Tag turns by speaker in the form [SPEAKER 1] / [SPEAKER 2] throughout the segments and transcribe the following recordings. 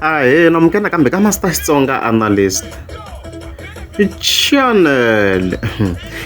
[SPEAKER 1] Ahee, namukela nakambe ka Master Xitsonga Analyst Channel.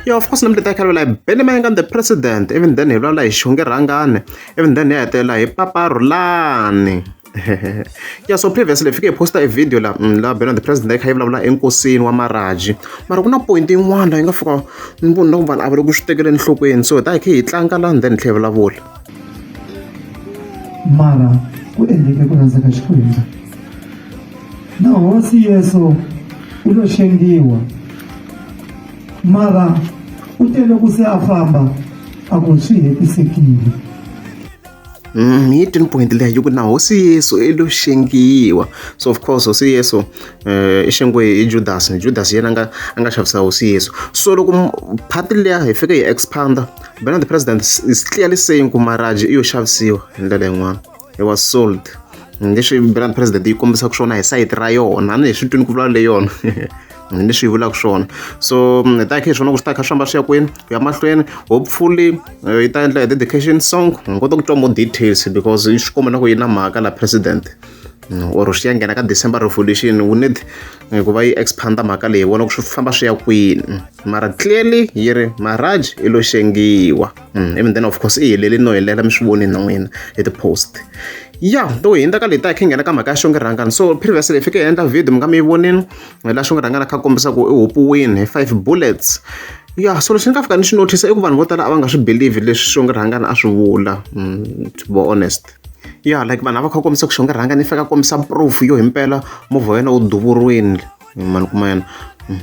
[SPEAKER 1] Yeah, of course namuntlha hi ta khalavela hi Benny Mayengani the president, even then hi vulavula hi Xihunge Rhangani, even then hi hetelela hi Papa Rhulani. Yeah, so previously hi fike hi posta e video la la Benny the president yi kha yi vulavula enkosini wa Maraji. Mara ku na point yin'wana la yi nga fika ni vona ku vanhu a va le ku swi tekela enhlokweni, so hi ta hi kha hi tlanga la then hi tlhela hi vulavula.
[SPEAKER 2] Mara ku endleke ku rhandza ka Xikwembu. Na Hosi Yesu u lo xengiwa, mara u te loko se a famba a ku swi hetisekile.
[SPEAKER 1] Yi twini point leyi yi ku na Hosi Yesu i lo xengiwa. So of course Hosi Yesu i xengiwe hi Judas, Judas yena a nga xavisa Hosi Yesu. So loko part liya hi fike hi expand-a, Bernard the president is clearly saying ku Maraji i yo xavisiwa hi ndlela yin'wana. He was sold. Leswi Bernard president yi kombisaka swona hi sayiti ra yona, a ni hi swi twini ku vulavula leyi yona. Leswi yi vulaka swona. So hi ta kha hi swona ku swi ta kha swi famba swi ya kwini, ku ya mahlweni. Hopefully yi ta endla a dedication song, hi kota ku twa more details because yi swi komba na ku yi na mhaka la president. Or swi ya nghena ka December revolution, we need ku va yi expand-a mhaka leyi hi vona ku swi famba swi ya kwini. Mara clearly yi ri Maraj i lo xengiwa. Even then of course i helele no helela mi swi vonile na n'wina hi ti-post. Yeah, to hi hundza ka leyi ta hi kha hi nghena ka mhaka ya Xongi Rhangani. So previously hi fike hi endla video mi nga mi yi vonile laha Xongi Rhangani a kha a kombisa ku i hupiwini hi 5 bullets. Yeah, so lexi ni nga fika ni xi notice i ku vanhu vo tala a va nga swi believe leswi Xongi Rhangani a swi vula, to be honest. Yeah, like vanhu a va kha va kombisa ku Xongi Rhangani i fika a kombisa proof yo himpela movha wa yena wu duvuriwile mani kuma yena.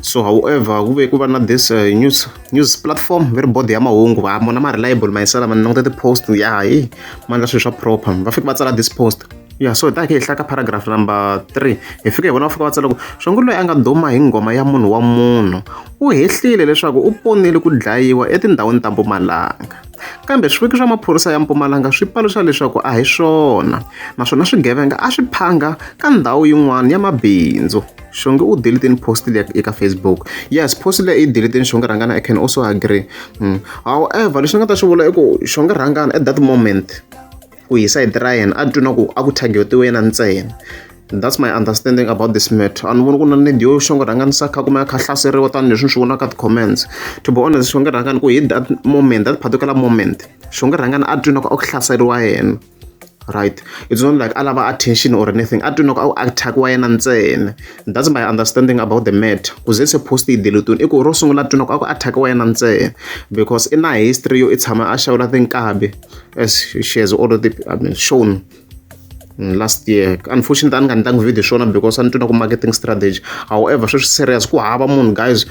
[SPEAKER 1] So however ku ve ku va na this news platform ve ri board ya mahungu va mona ma reliable mayisela ma languta ti-post ya hi ma endla swilo swa proper va fika va tsala this post. Yeah, so hi ta hi kha hi hlaya ka paragraph number 3 hi fika hi vona va fika va tsala ku Xongi loyi a nga duma hi nghoma ya munhu wa munhu u hehlile leswaku u ponile ku dlayiwa etindhawini ta Mpumalanga. Kambe swiviko swa maphorisa ya Mpumalanga swi paluxa leswaku a hi swona, naswona swigevenga a swi phanga ka ndhawu yin'wana ya mabindzu. Xongi u delete post leyi eka Facebook. Yes, post leyi i delete Xongi Rhangani, I can also agree. However, lexi ni nga ta xi vula i ku Xongi Rhangani at that moment ku hi sayiti ra yena a twi na ku a ku target-iwe yena ntsena. That's my understanding about this matter. A ni voni ku na need yo Xongi Rhangani se a kha a kumeka a kha a hlaseriwa tanihileswi ni swi vonaka ka ti-comments. To be honest, Xongi Rhangani ku hi that moment, that particular moment, Xongi Rhangani a twi na ku a ku hlaseriwa yena. Right, it's not like a lava attention or anything, a twi na ku a ku attack-iwa yena ntsena. That's my understanding about the matter. Ku ze se post yi delete-iwile i ku ro sungula a twi na ku a ku attack-iwa yena ntsena because i na history yo i tshama a xavela tinkabi as she has already, I mean, shown last year. Unfortunately a ni nga endlangi video swona because a ni twi na ku marketing strategy. However, sweswi serious ku hava munhu guys,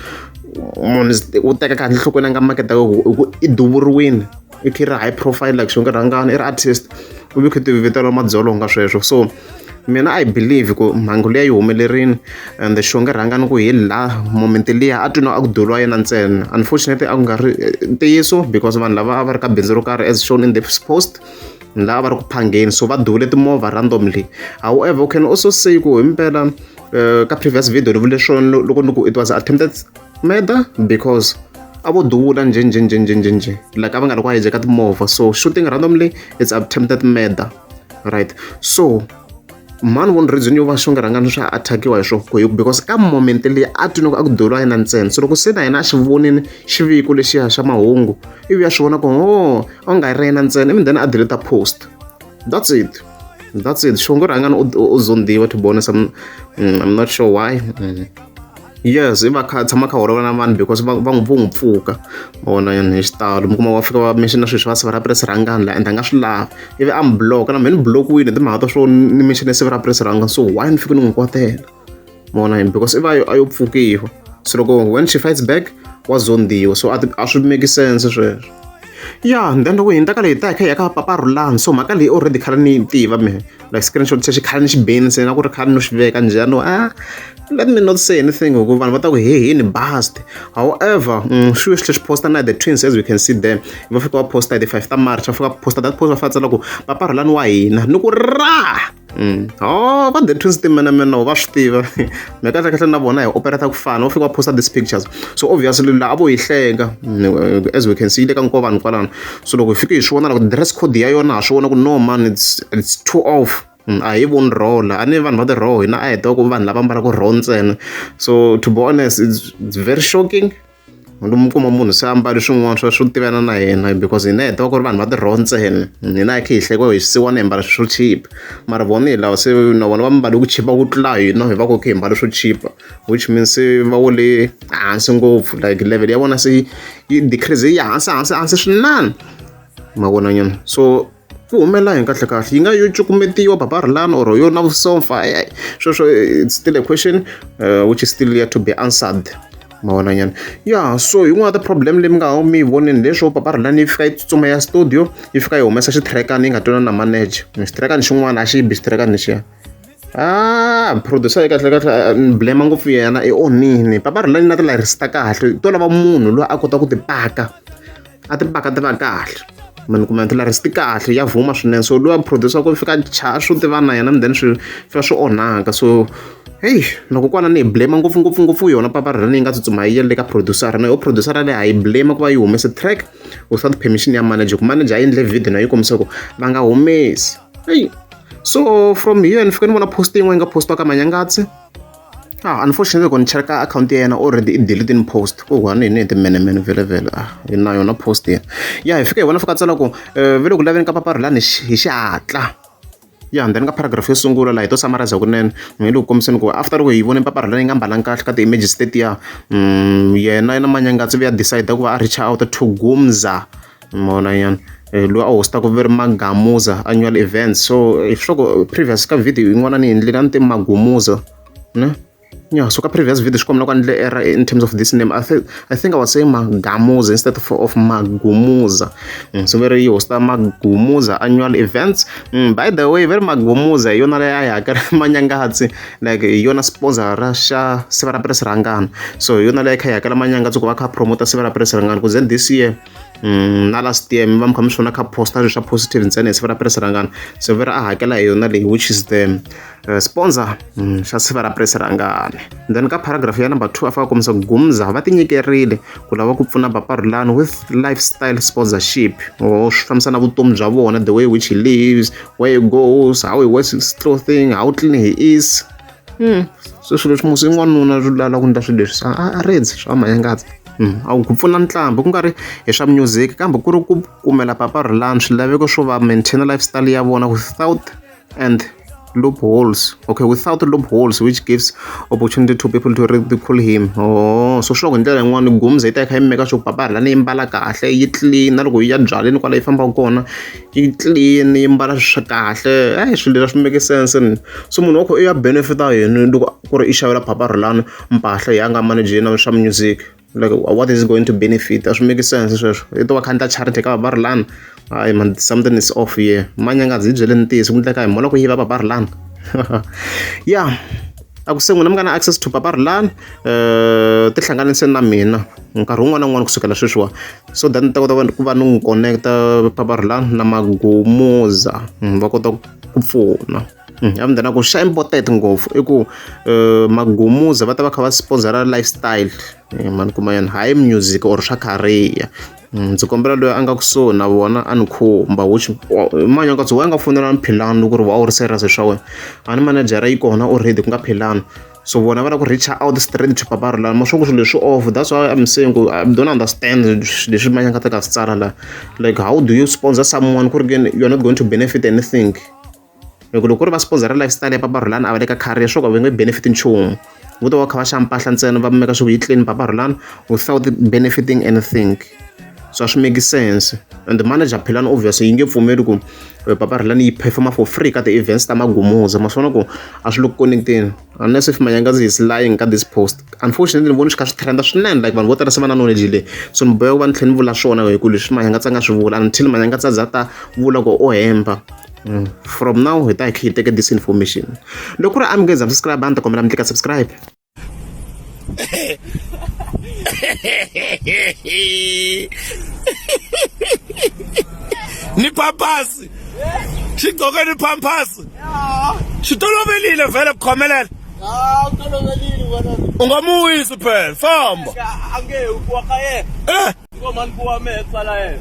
[SPEAKER 1] munhu u teka kahle enhlokweni a nga maketa hi ku i duvuriwile i kha i ri high profile like Xongi Rhangani i ri artist u ve kha ti vitela madzolonga sweswo. So mina I believe ku mhangu liya yi humelerile and Xongi Rhangani ku hi la moment liya a twi na a ku duvuriwa yena ntsena. Unfortunately a ku nga ri ntiyiso because vanhu lava a va ri ka bindzu ro karhi as shown in this post laha va ri ku phangeni, so va duvule timovha randomly. However, you can also say ku himpela ka previous video ni vule swona loko ni ku it was attempted murder because a vo duvula njhe njhe njhe njhe njhe njhe like a va nga ri ku hijeka timovha, so shooting randomly it's attempted murder, right? So mani voni reason yo va Xongi Rhangani swi attack-iwa hi swona ku because ka moment leyi a twi na ku a ku duvuriwa yena ntsena. So loko se na yena a xi vonile xiviko lexiya xa mahungu ivi a swi vona ku ho a nga ri yena ntsena, even then a delete post. That's it, that's it. Xongi Rhangani u zondiwa, to be honest. I'm not sure why. Yes, i va kha tshama kha holova na vanhu because va va vo n'wi pfuka vona hi xitalo mi kuma va fika va mention swilo swa Siva ra Press Rhangani la and a nga swi lavi ivi a mi block na mehe ni block-wile hi timhaka ta swo ni mention Siva ra Press Rhangani, so why ni fike ni n'wi kwatela vona because i va a yo pfukiwa. So loko when she fights back wa zondiwa, so a swi make sense sweswo. Yeah, then loko hi hundza ka leyi ta hi kha hi ya ka Papa Rhulani. So mhaka leyi already khale ni yi tiva mehe, like screenshot xexi khale ni xi bini se na ku ri khale no xi veka njhani no let me not say anything hi ku vanhu va ta ku he ni bust. However, swi swi swi posta na the twins, as we can see there, va fika va posta hi ti 5 ta March, va fika va posta that post va fika tsala ku Papa Rhulani wa hina ni ku ra. Oh, va the twins timenemene va swi tiva me kahle kahle na vona hi operate ku fana, va fika va posta these pictures. So obviously la a vo hi hleka as we can see le ka nkovani kwalano. So loko hi fike hi swi vona loko dress code ya yona ha swi vona ku no man, it's too off. A hi voni roho la a ni vanhu va ti-raw hina a hi tiva ku vanhu lava ambalaka raw ntsena. So to be honest, it's very shocking mi kuma munhu se ambale swin'wana swa swo tivana na yena because hina hi tiva ku ri vanhu va ti-raw ntsena. Hina hi kha hi hlekiwa hi swisiwana hi mbala swilo swo chipa, mara vona hi lava se na vona va mbale ku chipa ku tlula hina hi va ku kha hi mbale swo chipa, which means se va wele hansi ngopfu, like level ya vona se yi decrease yi ya hansi hansi hansi swinene, ma vona nyana. So ku humelela yini kahle kahle, yi nga yo cukumetiwa Papa Rhulani or yo na vusopfa? Sweswo it's still a question which is still yet to be answered, ma vona nyana. Ya, so yin'wana ya ti-problem leyi mi nga ha mi yi voneni leswo Papa Rhulani yi fika yi tsutsuma ya studio, yi fika yi humesa xithirekani yi nga twanani na manager. Xithirekani xin'wana a xi bi xithirekani lexiya. Ah, producer yi kahle kahle ni blame ngopfu yena, i onhile. Papa Rhulani na ti-lyrics ta kahle, to lava munhu loyi a kotaka ku ti paka, a ti paka ti va kahle. Mani kuma ti-lyrics ti kahle, ya vhuma swinene. So luya producer ku fika chaya swo tiva na yena and then swi fika swi onhaka. So heyi loko kwala ni hi blame ngopfu ngopfu ngopfu yona Papa Rhulani yi nga tsutsuma yi ya le ka producer na yo producer leyi ha yi blame ku va yi humese track without permission ya manager, ku manager a endle video na yi kombisa ku va nga humesi. Eyi, so from here ni fike ni vona post yin'wana yi nga postiwa ka Manyangatsi. Ah, unfortunately loko ni cheka akhawunti ya yena already i delete post ku one hi ni hi timenemene vhele vhele. Ah, hi na yona post yena ya hi fika hi vona fika tsala ku ve le ku laveni ka Papa Rhulani hi xihatla. Ya, then ka paragraph yo sungula laha hi to summarize kunene hi le ku kombiseni ku after loko hi vone Papa Rhulani yi nga mbalanga kahle ka ti-images tetiya, yena na Manyangatsi va ya decide ku va a reach out to Gumza, mona nyana loyi a hostaka ve ri Magamuza annual events. So hi swa ku previous ka video yin'wana ni endlile a ni te Magumuza ne. Yeah, so ka previous video swi kombela ku endle error in terms of this name. I think I was saying Magamuza instead of Magumuza. So ve ri yi hosta Magumuza annual events. By the way, ve ri Magumuza hi yona leyi a yi hakela Manyangatsi, like hi yona sponsor xa Siva ra Press Rhangani. So hi yona leyi kha yi hakela Manyangatsi ku va kha promota Siva ra Press Rhangani ku ze this year na last year mi va mi kha mi swi vona kha posta swilo swa positive ntsena hi Siva ra Press Rhangani. So ve ri a hakela hi yona leyi, which is the sponsor xa Siva ra Press Rhangani. Then ka paragraph ya number 2 a fika kombisa ku Gumza va tinyikerile ku lava ku pfuna Papa Rhulani with lifestyle sponsorship or swi fambisana na vutomi bya vona, the way which he lives, where he goes, how he wears his clothing, how clean he is. So swilo leswi musi n'wanuna lava ku endla swilo leswi a redzi swa Manyangatsi. A ku pfuna ntlhambi ku nga ri hi swa music kambe ku ri ku kumela Papa Rhulani swilaveko swo va maintain lifestyle ya vona without and loopholes, okay, without loopholes, which gives opportunity to people to ridicule him. Oh, so swi hi ndlela yin'wani Gumza yi ta yi kha yi meka sure Papa Rhulani yi mbala kahle, yi clean, na loko yi ya byaleni kwala yi fambaka kona yi clean, yi mbala swa kahle. Eyi, swilo leswi swi make sense ni. So munhu wa kho i ya benefit-a yini loko ku ri i xavela Papa Rhulani mpahla hi a nga manage na swa music? Like, what is going to benefit? A swi make sense sweswo. I to va kha endla charity ka Papa Rhulani? Hayi man, something is off here. Manyangatsi hi byeleni ntiyiso, ku endleka hi mona ku yiva Papa Rhulani? Ya, a ku se n'wina mi nga na access to Papa Rhulani, tihlanganiseni na mina nkarhi wun'wana na wun'wana kusukela sweswiwa so that ni ta kota ku va ni n'wi connect-a Papa Rhulani na Magumuza, va kota ku pfuna. And then ku xa important ngopfu i ku Magumuza va ta va kha va sponsor lifestyle, mani kuma yena hayi music or swa career. Ndzi kombela loyi a nga kusuhi na vona a ni khumba, which Manyangatsi wa nga fonela Philani loko ku ri a wu ri serious hi swa wena. A ni manejara yi kona already ku nga Philani, so vona va lava ku reach out straight to Papa Rhulani. Ma swi ku swilo leswi off, that's why I'm saying ku I don't understand leswi Manyangatsi a swi tsala la. Like, how do you sponsor someone ku ri keni you're not going to benefit anything? Hi ku loko ku ri va sponsor lifestyle ya Papa Rhulani a va le ka career, swo ka va nge benefit nchumu, vo to va kha va xava mpahla ntsena va meka sure yi clean Papa Rhulani without benefiting anything. So a swi make sense. And the manager Philani obviously yi nge pfumeli ku Papa Rhulani yi perform for free ka ti-events ta Magumuza. Ma swi vona ku a swi le ku connect-eni unless if Manyangatsi is lying ka this post. Unfortunately ni vone swi kha swi trend swinene, like vanhu vo tala se va na knowledge leyi, so ni boheka ku va ni tlhela ni vula swona hi ku leswi Manyangatsi a nga swi vula until Manyangatsi a za ta vula ku o hemba. From now hi ta hi kha hi teka this information. Loko ku ri a mi nge za subscribe, a ni ta kombela mi tlika subscribe.
[SPEAKER 3] Ni pampasi xigqoke, ni pampasi xi tolovelile vhele ku khomelela. U nga mu wisi phela, famba.
[SPEAKER 4] Ange ku wa ka yena.
[SPEAKER 3] Eh.
[SPEAKER 4] Ngomani ku wa mehe tsala yena.